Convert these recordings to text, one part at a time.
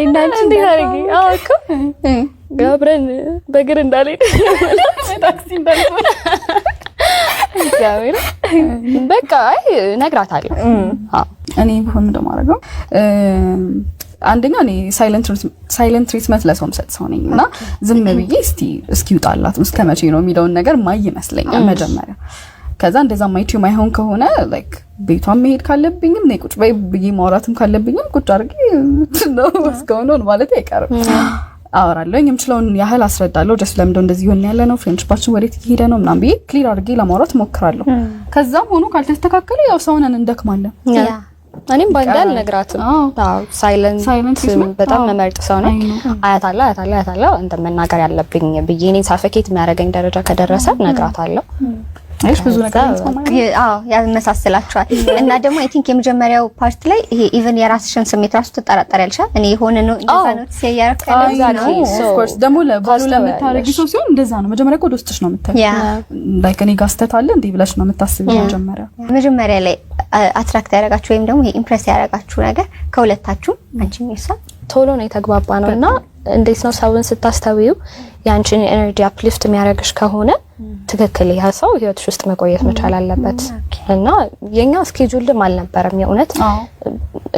እንዴት አድርጌ? አዎ እኮ አብረን በእግር እንዳልሄድ፣ ታክሲ እንዳልሆነ። እግዚአብሔር፣ በቃ አይ እነግራታለሁ። አዎ። እኔ ብሆን እንደማደርገው አንደኛ እኔ silent treatment ለሰው ምሰጥ ሰው ነኝ እና ዝም ብዬ እስቲ እስኪውጣላት እስከ መቼ ነው የሚለውን ነገር ማይ ይመስለኛል መጀመሪያ። ከዛ እንደዛ ማይቼ ማይሆን ከሆነ like ቤቷን መሄድ ካለብኝም፣ ነይ ቁጭ በይ ብዬ ማውራትም ካለብኝም ቁጭ አድርጌ ነው እስካሁን ሆን ማለት አይቀርም፣ አወራለሁ። የምችለውን ያህል አስረዳለሁ። Just ለምንድነው እንደዚህ ይሆን ያለ ነው፣ friendship ኣችን ወዴት እየሄደ ነው ምናምን ብዬ clear አድርጌ ለማውራት እሞክራለሁ። ከዛም ሆኖ ካልተስተካከለ ያው ሰውነን እንደክማለን። እኔም ባንዴ አልነግራትም። አዎ፣ silent silent treatment? በጣም መመርጥ ሰው ነኝ። አይ ነው። አያታለሁ፣ አያታለሁ፣ አያታለሁ፣ እንትን መናገር ያለብኝ ብዬ እኔን suffocate የሚያደርገኝ ደረጃ ከደረሰ እነግራታለሁ። አይሽ ብዙ ነገር ከዛ እንስማማለን። አዎ፣ ያመሳስላቸዋል። እና ደግሞ I think የመጀመሪያው part ላይ ይሄ even የራስሽን ስሜት ራሱ ትጠራጠሪያለሽ። እኔ የሆነ ነው እንደዛ ነው እያደረኩ ያለሁት አይ ነው። ነው። So, of course ደግሞ ለባሉ ታስተውያለሽ። ለምታረጊ ሰው ሲሆን እንደዛ ነው። መጀመሪያ እኮ ወደ ውስጥሽ ነው የምታየው። Like እኔ ጋር ስህተት አለ እንዲህ ብለሽ ነው የምታስቢው መጀመሪያ። መጀመሪያ ላይ attract ያደረጋችሁ ወይም ደግሞ ይሄ impress ያደረጋችሁ ነገር ከሁለታችሁም፣ አንቺም የሷ? ቶሎ ነው የተግባባ ነው። እና እንዴት ነው፣ ሰውን ስታስተውዩ የአንቺን energy uplift የሚያደርግሽ ከሆነ ትክክል ያ ሰው ህይወትሽ ውስጥ መቆየት መቻል አለበት። እና የኛ schedule ም አልነበረም የእውነት።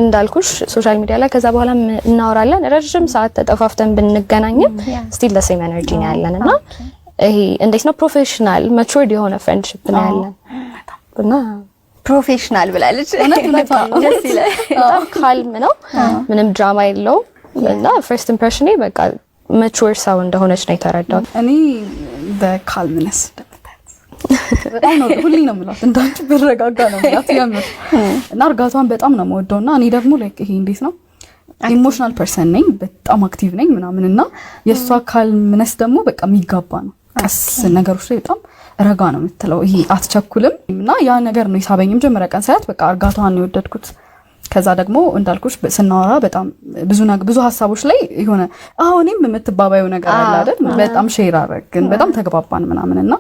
እንዳልኩሽ social media ላይ ከዛ በኋላ እናወራለን። ረዥም ሰዓት ተጠፋፍተን ብንገናኝም still the same energy ነው ያለን። እና ይሄ እንዴት ነው፣ professional matured የሆነ friendship ነው ያለን እና Professional ብላለች። ደስ ይላል። በጣም calm ነው፣ ምንም ድራማ የለውም። እና first impression ኤ በቃ mature ሰው እንደሆነች ነው የተረዳሁት። እኔ በ calmness በጣም ነው፣ ሁሌ ነው የምላት፣ እንዳንቺ ብረጋጋ ነው የምላት የምር። እና እርጋቷን በጣም ነው የምወደው። እና እኔ ደግሞ like ይሄ እንዴት ነው፣ emotional person ነኝ፣ በጣም active ነኝ ምናምን። እና የእሷ calmness ደግሞ በቃ የሚጋባ ነው። ቀስ ነገሮች ላይ በጣም ረጋ ነው የምትለው፣ ይሄ አትቸኩልም። እና ያ ነገር ነው የሳበኝ። መጀመሪያ ቀን ሳያት በቃ እርጋቷን ነው የወደድኩት። ከዛ ደግሞ እንዳልኩሽ ስናወራ በጣም ብዙ ብዙ ሀሳቦች ላይ የሆነ አሁን እኔም የምትባባየው ነገር አለ አይደል? በጣም share አደረግን፣ በጣም ተግባባን ምናምን እና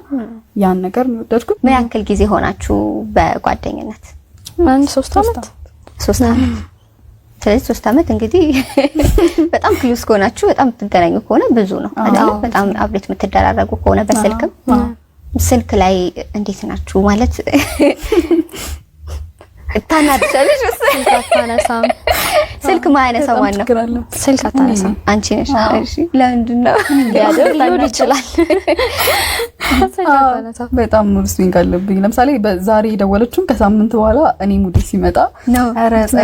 ያን ነገር ነው የወደድኩት። ምን ያክል ጊዜ ሆናችሁ በጓደኝነት? አንድ 3 አመት። 3 አመት። ስለዚህ 3 አመት እንግዲህ በጣም close ከሆናችሁ፣ በጣም የምትገናኙ ከሆነ ብዙ ነው አይደለ? በጣም update የምትደራረጉ ከሆነ በስልክም፣ ስልክ ላይ እንዴት ናችሁ? ማለት ታናድሻለሽ መሰለኝ። ስልክ አታነሳም። ስልክ ማያነሳው ማን ነው? ችግር አለ። ስልክ አታነሳም። አንቺ ነሽ? እሺ፣ ለምንድን ነው? ሊያድር ሊሆን ይችላል። ስልክ አታነሳም። በጣም mood swing አለብኝ። ለምሳሌ ዛሬ የደወለችውን ከሳምንት በኋላ እኔ mood ኤ ሲመጣ ነው። ኧረ